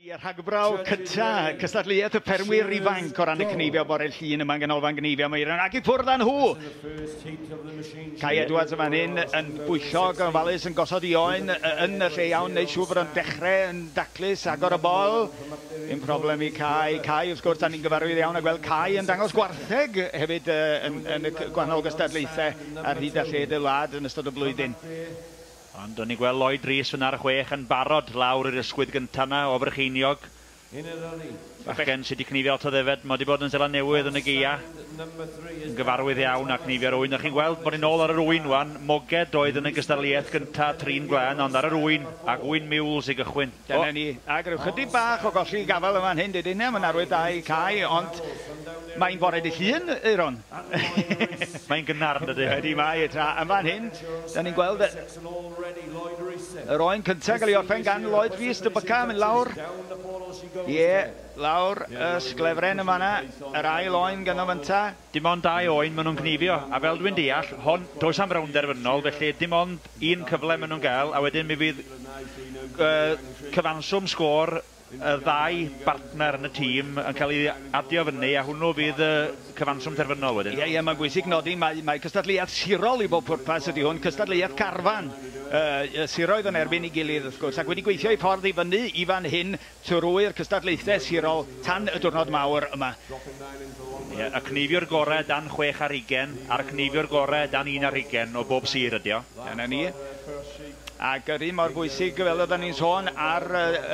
Y rhagbrawf cynta, cystadleuaeth y ffermwyr ifanc o ran y cneifio bore Llun yma yn Ganolfan Gneifio Meirion, ac i ffwrdd â nhw! Kai Edwards yma'n hyn yn bwyllog, yn ofalus, yn gosod i oen yn y lle iawn, neud siŵr bod o'n dechrau yn daclus, agor y bol, dim problem i Kai. Kai, wrth gwrs, da ni'n gyfarwydd iawn â gweld Kai yn dangos gwartheg hefyd yn y gwahanol gystadlaethau ar hyd a lled y wlad yn ystod y blwyddyn. Ond o'n i'n gweld Lloyd Rees fyna ar y 6 yn barod lawr i'r ysgwydd gynta 'na o Frycheiniog. Bachgen sydd wedi cneifio lot o ddefed, mae wedi bod yn Seland Newydd yn y gaea. Yn gyfarwydd iawn â cneifio'r ŵyn. A chi'n gweld bod ni'n ôl ar yr ŵyn wan. Moged oedd yn y gystadleuaeth gynta trin gwlân, ond ar yr ŵyn, ac ŵyn mules i gychwyn. Dyna ni. Ac rhyw chydig bach o golli gafael yn fan hyn, dydyn ni, mae'n arwydd da i Kai, ond mae'n bore dydd Llun, Euron. Mae'n gynnar, yn dydy? Ydy mae, tra yn fan hyn, da ni'n gweld yr oen cyntaf gael ei orffen gan Lloyd Rees, dybyca, mynd lawr. Ie, lawr y sglefren yn fanna, yr ail oen ganddo fynta. Dim ond 2 oen maen nhw'n cneifio, a fel dwi'n deall, hon, does am rownd derfynol, felly dim ond un cyfle maen nhw'n gael, a wedyn mi fydd cyfanswm sgôr y ddau bartner yn y tîm yn cael ei adio fyny, a hwnnw fydd y cyfanswm terfynol wedyn. Ie, ie, mae'n bwysig nodi, mae cystadleuaeth sirol i bob pwrpas ydy hwn, cystadleuaeth carfan. Y siroedd yn erbyn ei gilydd, wrth gwrs, ac wedi gweithio ei ffordd i fyny i fan hyn trwy'r cystadlaethau sirol tan y diwrnod mawr yma. Ie, y cneifiwr gorau dan 6 ar 20 a'r cneifiwr gorau dan 1 ar 20 o bob sir ydi o. Dyna ni. Ac yr un mor bwysig, fel oedden ni'n sôn, ar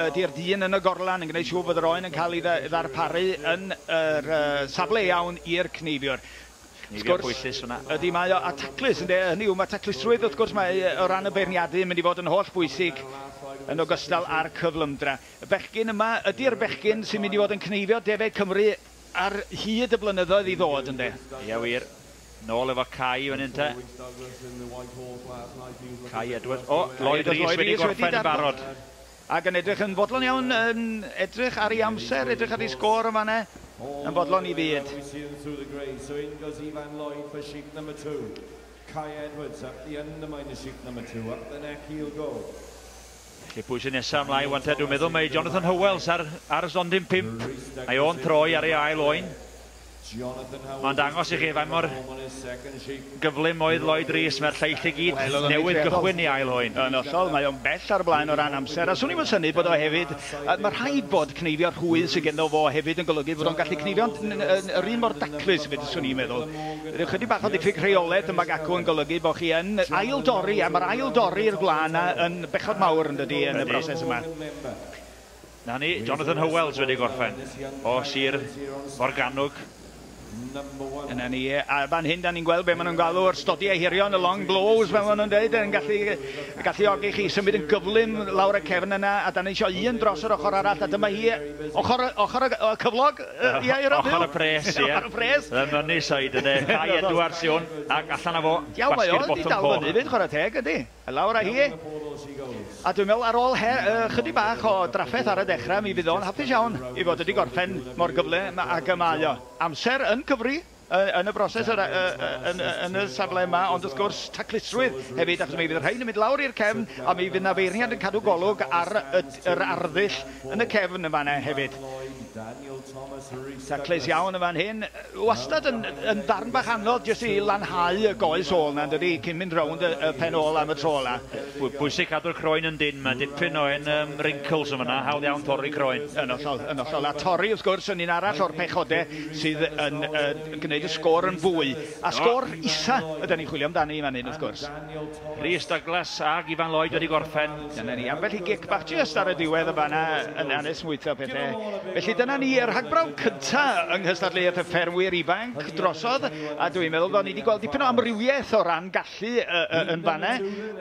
ydy'r dyn yn y gorlan yn gwneud siŵr bod yr oen yn cael ei ddarparu yn yr safle iawn i'r cneifiwr. Cneifio pwyllus fyna. Ydy, mae o, a taclus, ynde, hynny yw, mae taclusrwydd, wrth gwrs, mae o ran y beirniadu yn mynd i fod yn holl bwysig yn ogystal â'r cyflymdra. Y bechgyn yma, ydy'r bechgyn sy'n mynd i fod yn cneifio defed Cymru ar hyd y blynyddoedd i ddod, ynde? Ie, wir. Nôl efo Kai fan hyn te. Kai Edwards. O, Lloyd Rees wedi gorffen yn barod. Ac yn edrych yn fodlon iawn, yn edrych ar ei amser, edrych ar ei sgôr yn fan'na, yn fodlon i fyd. Felly pwy sy'n nesaf ymlaen wan te? Dwi'n meddwl mae Jonathan Howells ar stondin 5. Mae o'n troi ar ei ail oen. Mae'n dangos i chi faint mor gyflym oedd Lloyd Rees. Mae'r lleill i gyd newydd gychwyn i ail oen. Yn hollol, mae o'n bell ar y blaen o ran amser. A swn i'm yn synnu bod o hefyd, mae rhaid bod cneifio'r rhwydd sydd ganddo fo hefyd yn golygu bod o'n gallu cneifio'n yr un mor daclus hefyd, swn i'n meddwl. Rhyw chydig bach o diffyg rheolaeth yma gacw yn golygu bod chi yn ail dorri, a mae'r ail dorri'r gwlân yna yn bechod mawr yn dydi yn y broses yma. Na ni, Jonathan Howells wedi gorffen o Sir Forgannwg. Yna ni, a fan hyn da ni'n gweld be maen nhw'n galw'r stodiau hirion, y long blows fel maen nhw'n dweud, yn galluogi chi symud yn gyflym lawr y cefn yna, a da ni eisiau un dros yr ochr arall, a dyma hi, ochr y cyflog, ia, i'r Ochr y pres, ie. Ochr y pres. The money side, ydy. Kai Edwards i hwn, ac allan â fo, Iawn, mae o basged wedi bottom dal coch. fyny fyd, chwarae teg, ydy. A lawr â hi. A dwi'n meddwl ar ôl chydig bach o drafferth ar y dechrau, mi fydd o'n hapus iawn i fod wedi gorffen mor gyflym ag y mae o. Amser yn cyfri yn y broses yn y safle yma, ond wrth gwrs taclusrwydd hefyd, achos mi fydd rhain yn mynd lawr i'r cefn, a mi fydd na feirniad yn cadw golwg ar yr arddull yn y cefn yn fan'na hefyd. Taclus iawn yn fan hyn. Wastad yn ddarn bach anodd jyst i lanhau y goes ôl na, dydi, cyn mynd rownd y pen ôl am y tro ola. Bwysig cadw'r croen yn dynn, mae dipyn o hen wrinkles yn fan'na, hawdd iawn torri croen. Yn hollol, yn hollol. A torri, wrth gwrs, yn un arall o'r pechodau sydd yn gwneud y sgôr yn fwy. A sgôr isa ydyn ni'n chwilio amdani fan hyn, wrth gwrs. Rhys Douglas ag Ifan Lloyd wedi gorffen. Dyna ni, ambell i gic bach jyst ar y diwedd yn fan'na yn anesmwytho pethau. Felly dyna ni yr rhagbrawf cynta yng nghystadleuaeth y ffermwyr ifanc drosodd, a dwi'n meddwl bod ni wedi gweld dipyn o amrywiaeth o ran gallu yn fan'na,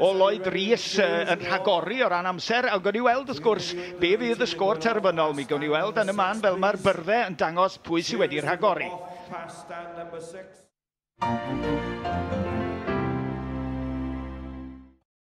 o Lloyd Rees yn rhagori o ran amser, a gawn ni weld wrth gwrs be fydd y sgôr terfynol. Mi gawn ni weld yn y man fel mae'r byrddau yn dangos pwy sydd wedi rhagori.